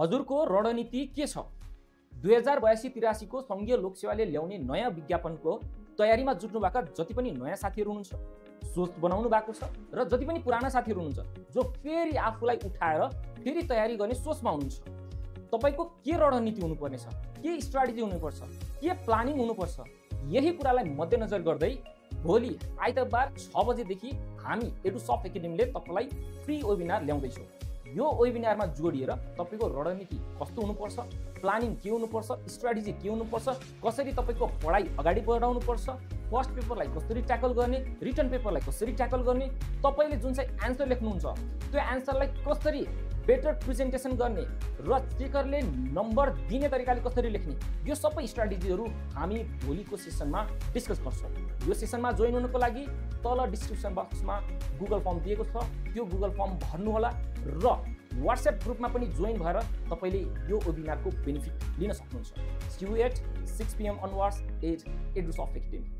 हजुरको रणनीति के छ? 2082-83 को संघीय लोकसेवाले ल्याउने नयाँ विज्ञापनको तयारीमा जुट्नुभएका जति पनि नयाँ साथीहरू हुनुहुन्छ, सोच बनाउनु भएको छ र जति पनि पुराना साथीहरू हुनुहुन्छ जो फेरि आफूलाई उठाएर फेरि तयारी गर्ने सोचमा हुनुहुन्छ, तपाईको के रणनीति हुनुपर्ने छ, के स्ट्र्याटेजी हुनुपर्छ, के प्लानिङ हुनुपर्छ, यही कुरालाई मध्यनजर गर्दै भोलि आइतबार 6 बजेदेखि हामी एडुसफ्ट एकाडेमीले तपाईलाई फ्री वेबिनार ल्याउँदैछौँ। यो वेबिनारमा जोडिएर तपाईको रणनीति कस्तो हुनुपर्छ, प्लानिङ के हुनुपर्छ, स्ट्र्याटेजी के हुनुपर्छ, कसरी तपाईको पढाइ अगाडि बढाउनु पर्छ, फर्स्ट पेपरलाई कसरी ट्याकल गर्ने, रिटन पेपरलाई कसरी ट्याकल गर्ने, तपाईले जुन चाहिँ एन्सर लेख्नुहुन्छ त्यो एन्सरलाई कसरी बेटर प्रेजेन्टेसन गर्ने र चेकरले नम्बर दिने तरिकाले कसरी लेख्ने, यो सबै स्ट्र्याटेजीहरू हामी भोलिको सेसनमा डिस्कस गर्छौँ। यो सेसनमा जोइन हुनको लागि तल डिस्क्रिप्सन बक्समा गुगल फर्म दिएको छ, त्यो गुगल फर्म भर्नुहोला र व्हाट्सएप ग्रुपमा पनि जोइन भएर तपाईले यो वेबिनारको बेनिफिट लिन सक्नुहुन्छ। See you at 6 PM onwards at Edusoft academy.